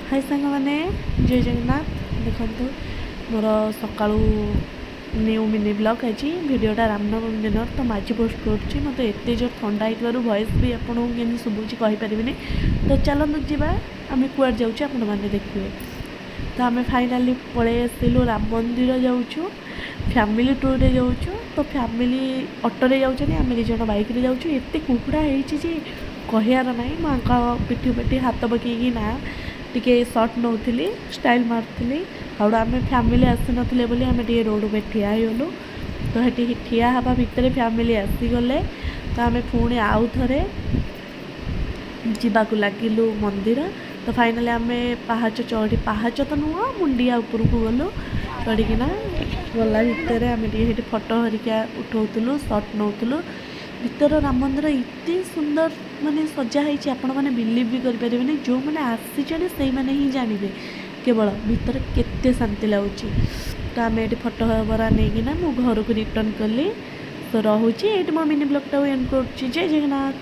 High ସାଙ୍ଗମାନେ, ଜୟ ଜଗନ୍ନାଥ। ଦେଖନ୍ତୁ, ମୋର ସକାଳୁ ନ୍ୟୁ ମିନି ବ୍ଲଗ୍। ଆଜି ଭିଡ଼ିଓଟା ରାମନବମୀ ଦିନର, ତ ମୁଁ ଆଜି ପୋଷ୍ଟ କରୁଛି। ମୋତେ ଏତେ ଜୋର ଥଣ୍ଡା ହେଇଥିବାରୁ ଭଏସ୍ ବି ଆପଣଙ୍କୁ କେମିତି ଶୁଭୁଛି କହିପାରିବିନି। ତ ଚାଲନ୍ତୁ ଯିବା, ଆମେ କୁଆଡ଼େ ଯାଉଛୁ ଆପଣମାନେ ଦେଖିବେ। ତ ଆମେ ଫାଇନାଲି ପଳେଇ ଆସିଲୁ, ରାମ ମନ୍ଦିର ଯାଉଛୁ, ଫ୍ୟାମିଲି ଟୁର୍ରେ ଯାଉଛୁ। ତ ଫ୍ୟାମିଲି ଅଟୋରେ ଯାଉଛନ୍ତି, ଆମେ ଦୁଇ ଜଣ ବାଇକ୍ରେ ଯାଉଛୁ। ଏତେ କୁହୁଡ଼ା ହେଇଛି ଯେ କହିବାର ନାହିଁ। ମୁଁ ୟାଙ୍କ ପିଠି ପିଠି ହାତ ପକେଇକି ନା ଟିକେ ସଟ୍ ନେଉଥିଲି, ଷ୍ଟାଇଲ୍ ମାରୁଥିଲି। ଆଉ ଆମେ ଫ୍ୟାମିଲି ଆସିନଥିଲେ ବୋଲି ଆମେ ଟିକେ ରୋଡ଼ ଉପରେ ଠିଆ ହେଇଗଲୁ। ତ ସେଠି ଠିଆ ହେବା ଭିତରେ ଫ୍ୟାମିଲି ଆସିଗଲେ। ତ ଆମେ ପୁଣି ଆଉ ଥରେ ଯିବାକୁ ଲାଗିଲୁ ମନ୍ଦିର। ତ ଫାଇନାଲି ଆମେ ପାହାଚ ଚଢ଼ି, ପାହାଚ ତ ନୁହଁ, ମୁଣ୍ଡିଆ ଉପରକୁ ଗଲୁ। ଚଢ଼ିକିନା ଗଲା ଭିତରେ ଆମେ ଟିକେ ସେଇଠି ଫଟୋ ହରିକା ଉଠାଉଥିଲୁ, ସଟ୍ ନେଉଥିଲୁ। ଭିତର ରାମ ମନ୍ଦିର ଏତେ ସୁନ୍ଦର ମାନେ ସଜା ହେଇଛି, ଆପଣମାନେ ବିଲିଭ୍ ବି କରିପାରିବେନି। ଯେଉଁମାନେ ଆସିଛନ୍ତି, ସେଇମାନେ ହିଁ ଜାଣିବେ କେବଳ ଭିତରେ କେତେ ଶାନ୍ତି ଲାଗୁଛି। ତ ଆମେ ଏଠି ଫଟୋ ବରା ନେଇକିନା ମୁଁ ଘରକୁ ରିଟର୍ଣ୍ଣ କଲି। ତ ରହୁଛି, ଏଇଠି ମୋ ମିନି ବ୍ଲଗ୍ଟାକୁ ଏଣ୍ଡ କରୁଛି। ଜୟ ଜଗନ୍ନାଥ।